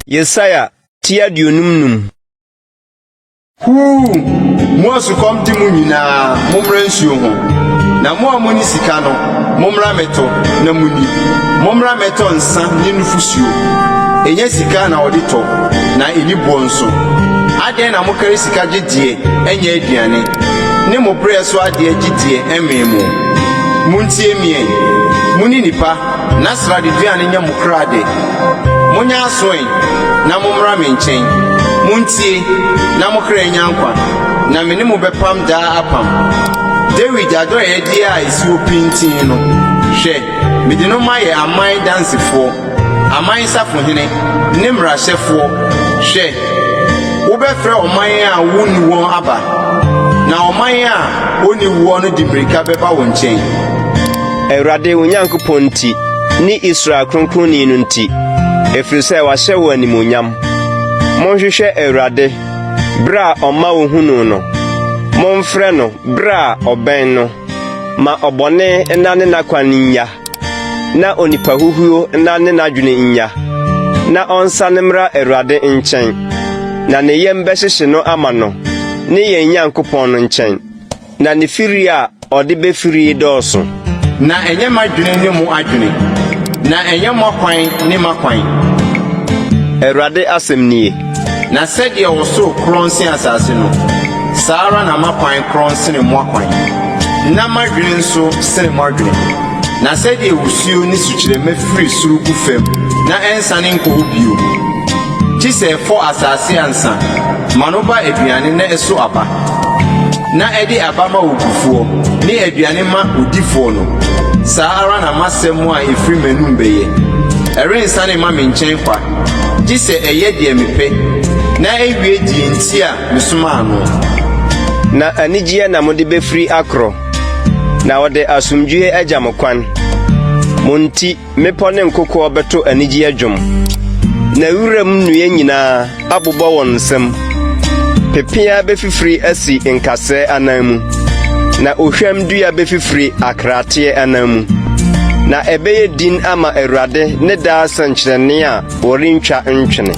Yesaia ti 55. Huu! Mo a sukɔm de mo nyinaa, mommra nsuo ho. Na mo a monni sika no, mommra mmɛtɔ na munni. Mommra mmɛtɔ nsa ne nufusuo. Ɛnyɛ sika na wɔde tɔ, na ɛnni boɔ nso. Adɛn na mokari sika gye deɛ ɛnyɛ aduane, ne mo brɛ so adeɛ gye deɛ ɛmmee mo? Montie me ɛ, monni nnipa, na sradeduane nyɛ mo kra dɛ. Monyɛ aso ɛ, na mommra me nkyɛn. Muntie, na mo kra nnya nkwa, na me ne mo bɛpam daa apam. Dawid adɔeɛdeɛ a ɛsi hɔ pintinn no, hwɛ, mede no mayɛ aman dansefoɔ, aman safohene ne mmarahyɛfoɔ. Hwɛ, wobɛfrɛ ɔman a wonni wɔn aba, na ɔman a onni woɔ no de mmirika bɛba wo nkyɛn. Awurade wo Nyankopɔn nti, ne Israel Kronkronni no nti, ɛfiri sɛ wahyɛ wo animuonyam. Monhwehwɛ Awurade, berɛ a ɔma wɔhu no no, momfrɛ no berɛ a ɔbɛn no. Ma ɔbɔne nnane n'akwan nnya, na onipa huhuo nnane n'adwene nnya, na ɔnsane mmra Awurade nkyɛn, na ne yam bɛhyehye no ama no, ne yɛn Nyankopɔn no nkyɛn. Na ne firi a ɔde befiri dɔɔso. Na ɛnyɛ m'adwene ne mo adwene, na ɛnyɛ mo akwan ne m'akwan. Awurade asɛm nie. Na sɛdeɛ ɔsoro korɔn sen asase no, saa ara na m'akwan korɔn sene mo akwan, na m'adwene nso sene mo adwene. Na sɛdeɛ osuo ne sukyerɛmma firi soro gu fam na ɛnsane nkɔ hɔ bio, gye sɛ ɛfɔ asase ansa ma no ba aduane na ɛso aba, na ɛde aba ma ogufoɔ ne aduane ma odifoɔ no, saa ara na m'asɛm a ɛfiri m'anom bɛyɛ. Ɛrensane mma me nkyɛn kwa, gye sɛ ɛyɛ deɛ mepɛ, na ɛwie deɛ nti a mesomaa no. Na anigyeɛ na mode bɛfiri akorɔ, na wɔde asomdwoeɛ agya mo kwan. Mo nti Mmepɔ ne nkokoɔ bɛto anigyeɛ dwom, na wuram nnua nyinaa abobɔ wɔn nsam. Pepeaa bɛfifiri asi nkasɛɛ anan mu, na ohwam dua bɛfifiri akraateɛ anan mu. Na ɛbɛyɛ din ama Awurade ne daa sɛnkyerɛnne a wɔrentwa ntwene.